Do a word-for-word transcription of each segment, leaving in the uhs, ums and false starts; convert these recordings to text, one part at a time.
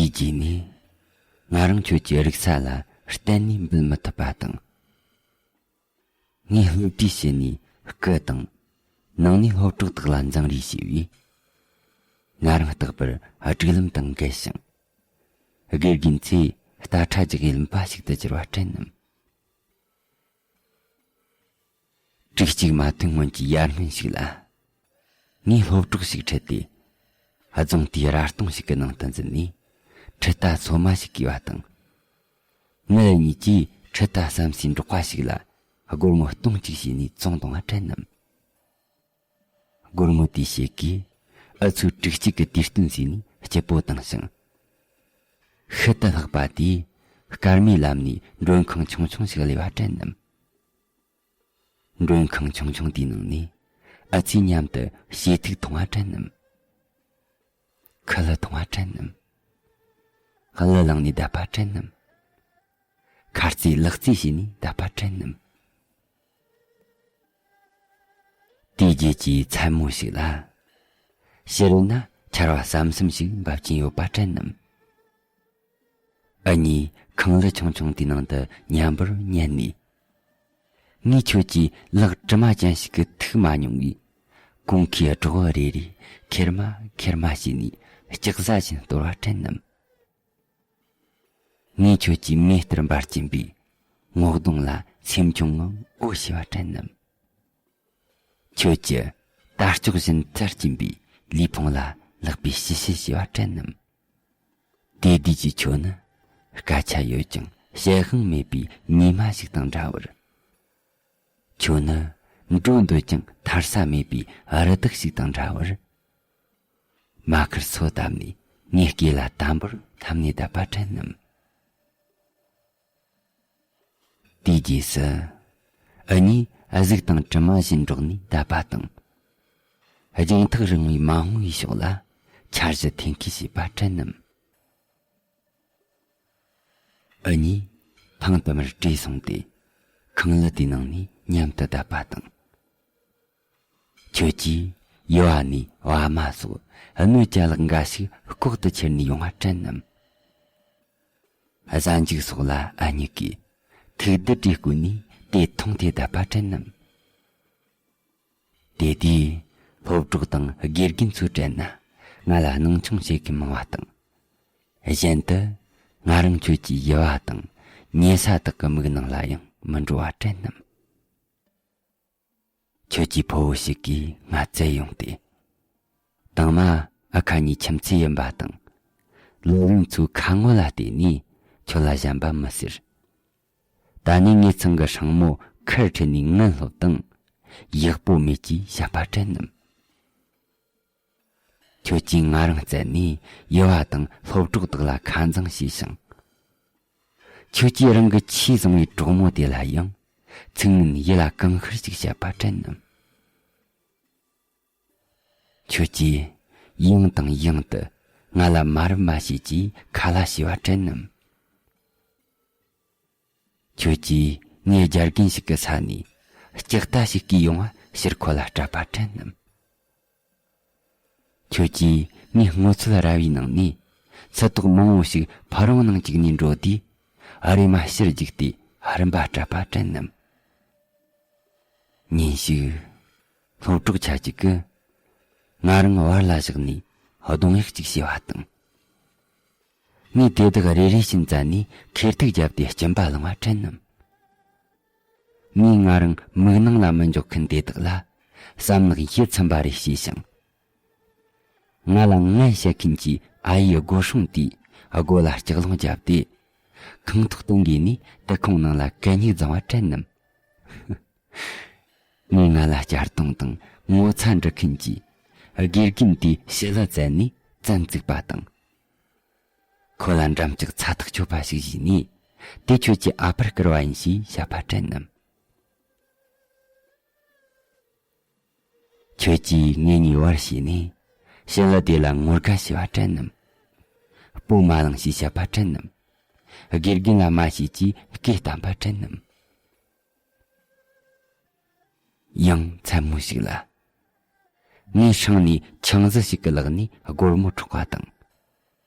རྗེས་ནས་ང་རང་ཁྱོད་ཀྱི་རིག་ས་ལ་གཏན་ནས་འབུལ་མི་ཐུབ་པ་དང་། ངས་སློབ་གྲྭའི་ཕྱི་ནས་སྐུ་དང་། ནང་ནས་སློབ་གྲོགས་དག་ལ་འཛིང་རེས་བྱས་པས། ང་རང་རྟག་པར་སྒྲིག་ལམ་དང་འགལ་ཞིང་། དགེ་རྒན་ཚོས་རྟ་ཁྲ་རྒྱག་ཡུལ་པ་ཞིག་ཏུ་གྱུར་བ་དྲན་ནམ། དྲུག་གཅིག་མ་ཐོན་སྔོན་གྱི་ཡར་སྔོན་ཞིག་ལ། ངས་སློབ་གྲོགས་ཤིག་ཁྲིད་དེ། རྫོང་དེའི་ར་སྟོང་ཞིག་གི་ནང་དུ་འཛུལ་ནས། འཕྲུལ་རྟ་སོ་མ་ཞིག་གས་པ་དང་། མི་གཉིས་ཀྱིས་འཕྲུལ་རྟ་བསམ་སའི་འབྲོག་པ་ཞིག་ལ་སྒོར་མོ་སྟོང་གཅིག་བྱས་ནས་བཙོང་བཏང་བ་དྲན་ནམ། སྒོར་མོ་དེའི་ཕྱེད་ཀས་ཨུ་ཚུགས་དྲུག་གཅིག་གི་དུས་སྟོན་བཟོས་ནས་སྐྱིད་པོ་བཏང་ཞིང་། ཤུལ་དུ་ལྷག་པ་དེས་སྐར་མའི་ལམ་ནས་མགྲོན་ཁང་ཆུང་ཆུང་ཞིག་གླས་པ་དྲན་ནམ། མགྲོན་ཁང་ཆུང་ཆུང་དེའི་ནང་ནས་ཨུ་ཚོས་མཉམ་དུ་བྱེ་ཐིག་འཐུང་བ་དྲན་ནམ། ཁུ་ལུ་འཐུང་བ་དྲན་ནམ། གླུ་བླངས་ནས་བསྡད་པ་དྲན་ནམ། ཁ་རྩེ་ལག་རྩེ་བྱས་ནས་བསྡད་པ་དྲན་ནམ། དེའི་རྗེས་ཀྱི་མཚན་མོ་ཞིག་ལ། ཕྱི་རོལ་ན་ཆར་བ་ཟམ་ཟིམ་ཞིག་འབབ་ཀྱིན་ཡོད་པ་དྲན་ནམ། ཨུ་གཉིས་ཁང་གླུ་ཆུང་ཆུང་དེའི་ནང་དུ་མཉམ་པོར་ཉལ་ནས། ངས་ཁྱོད་ཀྱི་ལག་དྲི་མ་ཅན་ཞིག་གི་ཐུག་མ་མྱོང་བས། གོང་ཁའི་སྒྲོག་བུ་རེ་རེ་ཁེར་མ་ཁེར་མ་བྱས་ནས་ལྕགས་ཟ་བཞིན་གཏོར་བ་དྲན་ནམ། ངས་ཁྱོད་ཀྱི་མེ་ལྟར་འབར་གྱིན་པའི་ངོ་གདོང་ལ་སེམས་ཆུང་ངང་འོ་བྱས་པ་དྲན་ནམ། ཁྱོད་ཀྱི་དར་ལྕོག་བཞིན་འཚེར་གྱིན་པའི་ལུས་ཕུང་ལ་ལག་པས་ཞི་ཞི་བྱས་པ་དྲན་ནམ། དེ་དུས་ཀྱི་ཁྱོད་ནི་སྐད་ཆ་ཡོད་ཀྱང་བཤད་དབང་མེད་པའི་ཉི་མ་ཞིག་དང་འདྲ་བར། ཁྱོད་ནི་འགྲོ་འདོད་ཀྱང་ཐར་ས་མེད་པའི་རི་དྭགས་ཤིག་དང་འདྲ་བར། མ་ཁར་སོ་བཏབ་ནས་ངའི་སྐེ་ལ་དམ་པོར་འཐམས་ནས་བསྡད་པ་དྲན་ནམ། དེའི་རྗེས་སུ། ཨུ་གཉིས་གཟུགས་དང་གྲིབ་མ་བཞིན་འགྲོགས་ནས་བསྡད་པ་དང་། རྒྱང་ཐག་རིང་བའི་མ་འོངས་པའི་ཕྱོགས་ལ་འཆར་གཞི་འཐེན་འཁྱེར་བྱས་པ་དྲན་ནམ། ཨུ་གཉིས་ཐང་དུ་མར་བྲོས་སོང་སྟེ། ཁང་གླུ་དེའི་ནང་ནས་མཉམ་དུ་བསྡད་པ་དང་། ཁྱོད་ཀྱིས་ཡུ་བ་ནས་བ་མ་སོགས་སྣོད་ཅ་ལག་འགའ་ཞིག་ལྐོག་ཏུ་ཁྱེར་ནས་ཡོང་བ་དྲན་ནམ། གཟའ་མཇུག་སོགས་ལ་ཨུ་གཉིས་ཀྱིས་ཐུག་རྡུལ་གྱི་སྒོ་ནས་དེ་མཐོང་སྟེ་བསྡད་པ་དྲན་ནམ། དེ་དུས་སློབ་གྲོགས་དང་དགེ་རྒན་ཚོ་དྲན་ན་ང་ལ་སྣང་ཆུང་བྱེད་མཁན་མང་བ་དང་། གཞན་དུ་ང་རང་ཁྱོད་ཀྱི་ཡུ་བ་དང་ཉལ་ས་དག་གི་མིག་ནང་ལ་ཡང་མི་འགྲོ་བ་དྲན་ནམ། ཁྱོད་ཀྱི་ཕུ་བོ་ཞིག་གིས་ང་བཙལ་ཡོང་སྟེ། དང་མ་ཨ་ཁ་གཉིས་ཁྱིམ་མཚེས་ཡིན་པ་དང་། ལོ་ལོན་ཚོའི་ཁ་ངོ་ལ་བལྟས་ནས་ཁྱོད་ལ་གཞན་པ་མི་ཟེར། ད་ནི་ངེད་ཚང་གི་སྲིང་མོ་ཁར་ཁྲིད་ནས་ངན་སློབ་དང་། ཡག་པོ་མེད་ཅེས་བཤད་པ་དྲན་ནམ། ཁྱོད་ཀྱིས་ང་རང་བཙལ་ནས་ཡུ་བ་དང་སློབ་གྲོགས་དག་ལ་ཁ་འཛིང་བྱས་ཤིང་། ཁྱོད་ཀྱིས་རང་གི་ཆེས་བཟང་བའི་གྲོགས་མོ་དེ་ལ་ཡང་ཚིག་ངན་ཡིད་ལ་གང་ཤར་ཅིག་བཤད་པ་དྲན་ནམ། ཁྱོད་ཀྱིས་ཡང་དང་ཡང་དུ་ང་ལ་མ་རབས་མ་བྱེད་ཅེས་ཁ་ལ་བྱས་པ་དྲན་ནམ། ཁྱོད་ཀྱིས་ངའི་རྒྱ་རྒན་ཞིག་གི་ས་ནས་ལྕགས་རྟ་ཞིག་བརྐུས་ཡོང་བ་ཕྱིར་ཁོ་ལ་སྤྲད་པ་དྲན་ནམ། ཁྱོད་ཀྱིས་ངའི་སྔོ་ཚལ་ར་བའི་ནང་ནས་ཚལ་ཏོག་མང་བོ་ཞིག་ཕ་རོང་ནང་བཅུག་ནས་འགྲོ་དུས། ཨ་རེ་མ་ཕྱིར་རྒྱུགས་ཏེ་རིམ་པ་སྤྲད་པ་དྲན་ནམ། ཉིན་ཞིག་སློབ་གྲོགས་ཆ་གཅིག་གིས་ང་རང་བར་ལ་བཞག་ནས་རྡུང་ཡག་ཅིག་བྱས་པ་དང་། ངས་དེ་དག་རེ་རེ་བཞིན་བཙལ་ནས་ཁེར་ཐུག་བརྒྱབ་སྟེ་སྐྱིན་པ་བླངས་པ་དྲན་ནམ། ངས་ང་རང་མིག་ནང་ལ་མི་འཇོག་མཁན་དེ་དག་ལ་བསམ་ནག་ཡིད་ཚིམ་པ་རེ་བྱས་ཤིང་། ང་ལ་ངན་བཤད་མཁན་གྱི་ཨ་ཡེའི་སྒོ་སྲུང་དེས་སྒོ་ལ་ལྕགས་སློང་བརྒྱབ་སྟེ། ཁང་ཐོག་ཏུ་འགོས་ནས་དུར་ཁུང་ནང་ལ་གད་སྙིགས་བརྫང་བ་དྲན་ནམ། ངས་ང་ལ་གཅར་རྡུང་དང་ངོ་ཚ་འདྲི་མཁན་གྱི་དགེ་རྒན་དེའི་ཞི་ལུ་བཙལ་ནས་བཙན་བཙུགས་པ་དང་། ཁོ་ལ་འགྲམ་ལྕག་ཚ་ཐག་ཆོད་པ་ཞིག་བྱས་ནས། དེ་ཁྱོད་ཀྱི་ཨ་ཕར་བསྐུར་བ་ཡིན་ཞེས་བཤད་པ་དྲན་ནམ། ཁྱོད་ཀྱིས་ངེད་གཉིས་བར་བྱས་ནས་ཞི་ལུ་དེ་ལ་ངོ་དགའ་བྱས་པ་དྲན་ནམ། སྤོ་མ་བླངས་ཞེས་བཤད་པ་དྲན་ནམ། དགེ་རྒན་ལ་མ་བྱས་ཀྱིས་སྐད་བཏང་པ་དྲན་ནམ། ཡང་མཚན་མོ་ཞིག་ལ། ངའི་སྲང་ནས་ཆང་ཟི་ཞིག་གི་ལག་ནས་སྒོར་མོ་འཕྲོག་པ་དང་།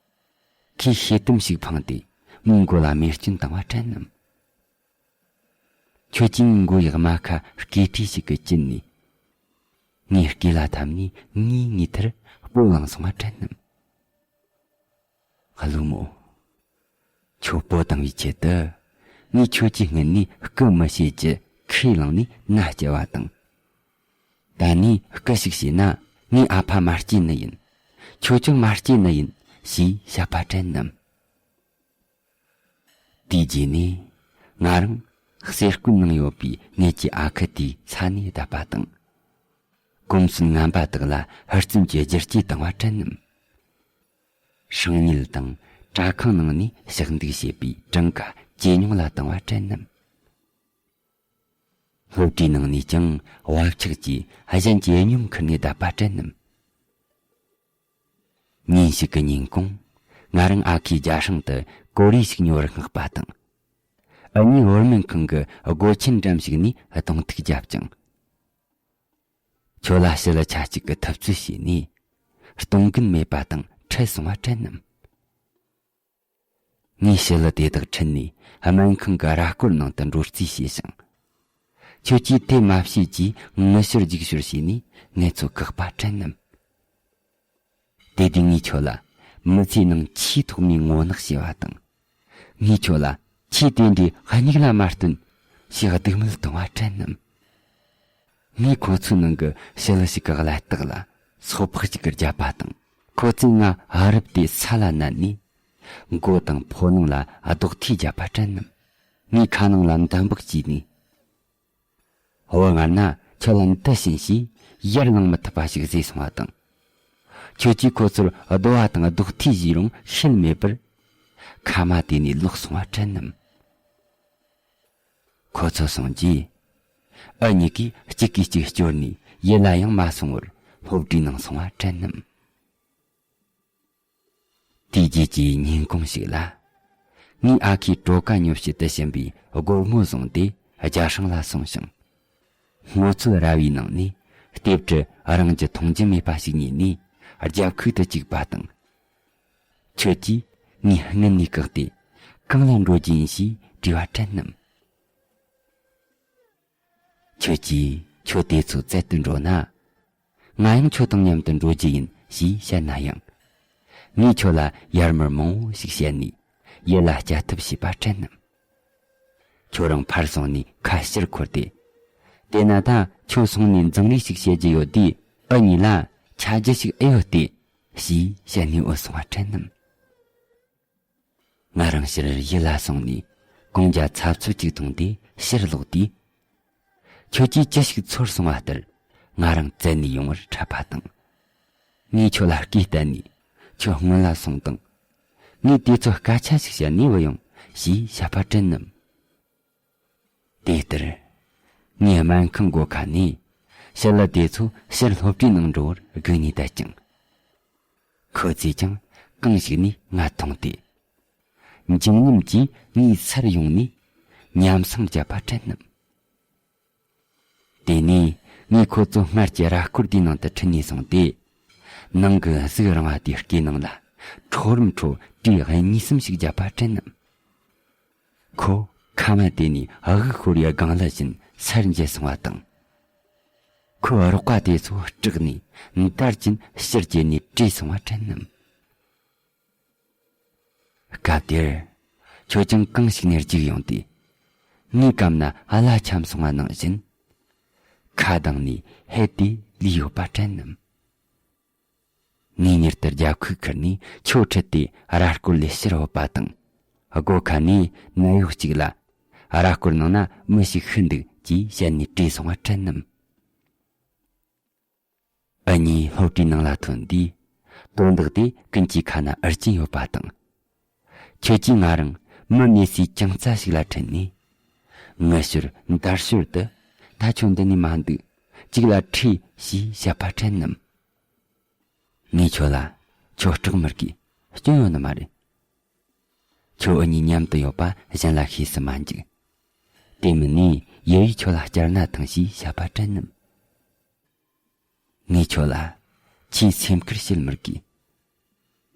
ཁོས་ཤེལ་དུམ་ཞིག་འཕངས་ཏེ་ངའི་མགོ་ལ་རྨས་སྐྱོན་བཏང་བ་དྲན་ནམ། ཁྱོད་ཀྱིས་ངའི་མགོ་ཡི་རྨ་ཁ་སྐེ་དཀྲིས་ཤིག་གིས་བཅིན་ནས། ངའི་སྐེ་ལ་འཐམས་ནས་ངའི་ཉེ་ཐར་སྤོ་ལངས་སོང་བ་དྲན་ནམ། ཀླུ་མོ། ཁྱོད་སྤོ་བཏང་བའི་ཆེད་དུ། ངས་ཁྱོད་ཀྱི་སྔུན་ནས་སྐུ་མི་བྱེད་ཀྱི་ཁས་བླངས་ནས་མནའ་བསྐྱལ་བ་དང་། ད་ནས་སྐུ་ཞིག་བྱས་ན་ངས་ཨ་ཕ་མ་སྐྱེས་ནི་ཡིན། ཁྱོད་ཀྱང་མ་སྐྱེས་ནི་ཡིན་ཞེས་བཤད་པ་དྲན་ནམ། དེའི་རྗེས་ནས་ང་རང་གསེར་སྐུད་ནང་ཡོད་པའི་ངེད་ཀྱི་ཨ་ཁུ་དེའི་ས་ནས་བསྡད་པ་དང་། གོམས་སྲོལ་ངན་པ་དག་ལ་ཧུར་བརྩོན་གྱིས་བསྒྱུར་བཅོས་བཏང་བ་དྲན་ནམ། སྲང་ཉིལ་དང་བྲག་ཁང་ནང་ནས་ཞབས་འདེགས་བྱེད་པའི་གྲངས་ཀ་ཇེ་ཉུང་ལ་བཏང་བ་དྲན་ནམ། སློབ་གྲྭའི་ནང་ནས་ཀྱང་བབ་ཆགས་ཀྱིས་གཞན་གྱི་སྙོམས་ཁུར་ནས་བསྡད་པ་དྲན་ནམ། ཉིན་ཞིག་གི་ཉིན་གུང་ང་རང་ཨ་ཁུའི་རྒྱ་སྲང་དུ་གོ་རེ་ཞིག་ཉོ་བར་མངགས་པ་དང་། ཨ་ནེས་བོར་སྨན་ཁང་གི་སྒོ་ཆེན་འགྲམ་ཞིག་ནས་གདོང་ཐུག་བརྒྱབ་ཅིང་། ཁྱོད་ལ་ཞི་ལུ་ཆ་གཅིག་གི་ཐུབ་ཚོད་བྱས་ནས་གཏོང་གིན་མེད་པ་དང་ཁྲིད་སོང་བ་དྲན་ནམ། ངས་ཞི་ལུ་དེ་དག་ཁྲིད་ནས་སྨན་ཁང་གི་ར་སྐོར་ནང་དུ་འགྲོ་རྩིས་བྱས་ཤིང་། ཁྱོད་ཀྱིས་དེ་མ་བྱེད་ཅེས་ངུ་ཤོར་རྒྱུག་ཤོར་བྱས་ནས་ངེད་ཚོ་བཀག་པ་དྲན་ནམ། དེ་དུས་ངས་ཁྱོད་ལ་མི་ཚེའི་ནང་ཆེས་ཐོག་མའི་ངོ་ནག་བྱས་པ་དང་། ངས་ཁྱོད་ལ་ཁྱེད་དེ་འདྲའི་སྙིགས་ལ་མ་སྟོན་ཞེས་སྡིགས་དམོད་གཏོང་བ་དྲན་ནམ། ངས་ཁོ་ཚོའི་ནང་གི་ཞི་ལུ་ཞིག་གི་ཀླད་སྟེགས་ལ་སོ་ཕག་ཅིག་གིས་བརྒྱབ་པ་དང་། ཁོ་ཚོས་ང་ཨ་རབ་སྟེ་ས་ལ་མནན་ནས་མགོ་དང་ཕོ་ནང་ལ་རྡོག་ཐེ་བརྒྱབ་པ་དྲན་ནམ། ངས་ཁ་ནང་ལ་འདམ་བག་བསྐྱིས་ནས། བུ་ངར་ན་ཁྱོད་ལ་འདི་བྱིན་ཞེས་ཡར་ལངས་མི་ཐུབ་པ་ཞིག་བཟོས་སོང་བ་དང་། ཁྱོད་ཀྱིས་ཁོ་ཚོར་རྡོ་བ་དང་རྡོག་ཐེ་བྱས་རུང་ཤེད་མེད་པར། ཁ་མ་དེ་ནས་ལོག་སོང་བ་དྲན་ནམ། ཁོ་ཚོ་སོང་རྗེས། འུ་གཉིས་ཀས་གཅིག་གིས་གཅིག་བསྐྱོར་ནས་ཡིད་ལ་ཡང་མ་སོང་བར་སློབ་གྲྭའི་ནང་སོང་བ་དྲན་ནམ། དེའི་རྗེས་ཀྱི་ཉིན་གུང་ཞིག་ལ། ངས་ཨ་ཁུའི་གྲོ་ག་ཉོ་བྱེད་དུ་ཕྱིན་པའི་སྒོར་མོ་བཟུང་སྟེ་རྒྱ་སྲང་ལ་སོང་ཞིང་། སྔོ་ཚལ་ར་བའི་ནང་ནས་ལྟེབ་དྲི་རང་གིས་མཐོང་རྒྱུ་མེད་པ་ཞིག་ཉོས་ནས་རྒྱབ་ཁུག་ཏུ་བཅུག་པ་དང་། ཁྱོད་ཀྱིས་ངའི་སྔུན་ནས་བཀག་སྟེ་གང་ལ་འགྲོ་རྒྱུ་ཡིན་ཞེས་དྲིས་པ་དྲན་ནམ། ཁྱོད་ཀྱིས་ཁྱོད་དེ་ཚོ་བཙལ་དུ་འགྲོ་ན། ང་ཡང་ཁྱོད་དང་མཉམ་དུ་འགྲོ་རྒྱུ་ཡིན་ཞེས་བཤད་ན་ཡང་། ངས་ཁྱོད་ལ་ཡར་མར་མང་བོ་ཞིག་བཤད་ནས་ཡིད་ལ་སྐྱིད་ཐབས་བྱས་པ་དྲན་ནམ། ཁྱོད་རང་ཕར་སོང་ནས་ཁ་ཕྱིར་འཁོར་ཏེ། དེ་ན་ད་ཁྱོད་སོང་ནས་འཛིང་རེས་ཤིག་བྱེད་རྒྱུ་ཡོད་དུས་འུ་གཉིས་ལ་ཆ་རྒྱུས་ཤིག་ཨེ་ཡོད་དེ་ཞེས་བཤད་ནས་འོད་སོང་བ་དྲན་ནམ། ང་རང་ཕྱིར་ཡུལ་ལ་སོང་ནས་གོང་རྒྱ་ཚབ་ཚུབ་ཅིག་འཐུང་སྟེ་ཕྱིར་ལོག་དུས། ཁྱོད་ཀྱིས་ཅི་ཞིག་ཚོར་སོང་བ་ལྟར་ང་རང་བཙལ་ནས་ཡོང་བར་འཕྲད་པ་དང་། ངས་ཁྱོད་ལ་སྐད་བསྟན་ནས་ཁྱོད་སྔོན་ལ་སོང་དང་། ངས་དེ་ཚོ་སྐད་ཆ་ཞིག་བཤད་ནས་བུད་ཡོང་ཞེས་བཤད་པ་དྲན་ནམ། དེ་ལྟར། ངས་སྨན་ཁང་སྒོ་ཁ་ནས་ཞི་ལུ་དེ་ཚོ་ཕྱིར་སློབ་གྲྭའི་ནང་འགྲོ་བར་སྒུག་ནས་བསྡད་ཅིང་། ཁོ་ཚོས་ཀྱང་གང་ཞིག་ནས་ང་མཐོང་སྟེ། འཇིགས་ཉམས་ཀྱིས་ངའི་སར་ཡོང་ནས་ཉམས་སང་བརྒྱབ་པ་དྲན་ནམ། དེ་ནས་ངས་ཁོ་ཚོ་སྔར་གྱི་ར་སྐོར་དེའི་ནང་དུ་ཁྲིད་ནས་སོང་སྟེ། ནང་གི་གཟུགས་རིང་བ་དེའི་སྐེ་ནང་ལ་ཁྲོ་རུམ་ཁྲོ་གྲི་གཉིས་གསུམ་ཞིག་བརྒྱབ་པ་དྲན་ནམ། ཁོ་ཁ་མ་དེ་ནས་དབུགས་ཤོར་བའི་སྒང་ལ་བཞིན་སར་འགྱེལ་སོང་བ་དང་། ཁོའི་རོགས་པ་དེ་ཚོ་སྐྲག་ནས་འདར་གྱིན་ཕྱིར་གྱེས་ནས་བྲོས་སོང་བ་དྲན་ནམ། སྐབས་དེར། ཁྱོད་ཀྱང་གང་ཞིག་ནས་རྒྱུག་ཡོང་སྟེ། ངའི་གམ་ན་གླ་འཁྱམས་སོང་བ་ནང་བཞིན། ཁ་གདངས་ནས་ཧད་དེ་ལུས་ཡོད་པ་དྲན་ནམ། ངས་མྱུར་དུ་རྒྱབ་ཁུག་ཁུར་ནས་ཁྱོད་ཁྲིད་དེ་ར་སྐོར་ལས་ཕྱིར་བུད་པ་དང་། སྒོ་ཁ་ནས་ནད་གཡོག་ཅིག་ལ། ར་སྐོར་ནང་ན་མི་ཞིག་ཤི་འདུག་ཅེས་བཤད་ནས་བྲོས་སོང་བ་དྲན་ནམ། འུ་གཉིས་སློབ་གྲྭའི་ནང་ལ་ཐོན་དུས། དོན་དག་དེ་ཀུན་གྱི་ཁ་ན་ཨེ་ཅིན་ཡོད་པ་དང་། ཁྱོད་ཀྱིས་ང་རང་མི་གནས་སའི་གྱང་རྩ་ཞིག་ལ་ཁྲིད་ནས། ངུ་ཤོར་འདར་ཤོར་དུ། ད་ཁྱོད་འདི་ནས་མ་འདུག་ཅིག་ལ་ཁྲིད་ཞེས་བཤད་པ་དྲན་ནམ། ངས་ཁྱོད་ལ། ཁྱོད་སྐྲག་མི་དགོས། སྐྱོན་ཡོད་ནི་མ་རེད། ཁྱོད་འུ་གཉིས་མཉམ་དུ་ཡོད་པ་གཞན་ལ་ཤེས་སུ་མ་འཇུག་དེ་མིན་ནས་ཡུ་ཡིས་ཁྱོད་ལ་བསྐྱར་ན་ཐང་ཞེས་བཤད་པ་དྲན་ནམ། ངས་ཁྱོད་ལ། ཁྱེད་སེམས་ཁུར་བྱེད་མི་དགོས།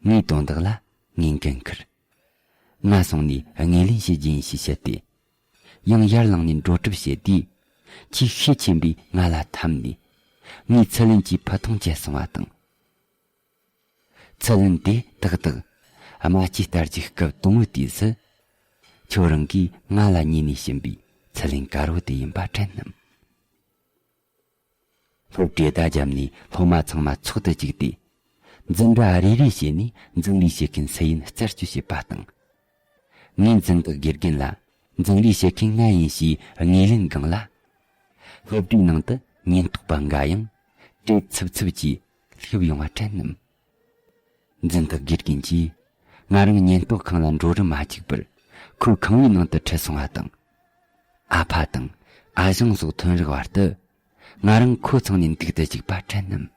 ངའི་དོན་དག་ལ་ ངས་འགན་ཁུར། ང་སོང་ནས་ངོས་ལེན་བྱེད་རྒྱུ་ཡིན་ཞེས་བཤད་དེ། ཡང་ཡར་ལངས་ནས་འགྲོ་གྲབས་བྱེད་དུས། ཁྱི་ཤས་ཆེན་པོས་ང་ལ་འཐམས་ནས། ངའི་ཚུར་ལེན་གྱི་ཕུ་ཐུང་བཅད་སོང་བ་དང་། ཚུར་ལེན་དེ་ཏག་ཏག་རྨ་སྐྱེས་རྟ་རྒྱུག་སྐབས་དང་པོའི་དུས་སུ། ཁྱོད་རང་གིས་ང་ལ་ཉེ་ནས་བྱིན་པའི་ཚུར་ལེན་དཀར་བོ་དེ་ཡིན་པ་དྲན་སྣང་། སློབ་གྲྭའི་བརྡ་བརྒྱབ་ནས་སློབ་མ་ཚང་མ་ཚོགས་སུ་བཅུག་སྟེ། འཛིན་གྲྭ་རེ་རེ་བྱས་ནས་འཛིང་རེས་བྱེད་མཁན་སུ་ཡིན་རྩད་གཅོད་བྱས་པ་དང་། ངས་འཛིན་བདག་དགེ་རྒན་ལ་འཛིང་རེས་བྱེད་མཁན་ང་ཡིན་ཞེས་ངོས་ལེན་སྒང་ལ། སློབ་གྲྭའི་ནང་དུ་ཉེན་རྟོག་པ་འགའ་ཡང་བྲེལ་འཚུབ་འཚུབ་ཀྱིས་སླེབས་ཡོང་བ་དྲན་སྣང་། འཛིན་བདག་དགེ་རྒན་གྱིས་ང་རང་ཉེན་རྟོག་ཁང་ལ་འགྲོ་རུ་མ་བཅུག་པར། ཁོའི་ཁང་བའི་ནང་དུ་ཁྲིད་སོང་བ་དང་། ཨ་ཕ་དང་ཨ་ཞང་སོགས་ཐོན་རེག་བར་དུ། ང་རང་ཁོ་ཚང་ནས་འདུག་ཏུ་བཅུག་པ་དྲན་སྣང་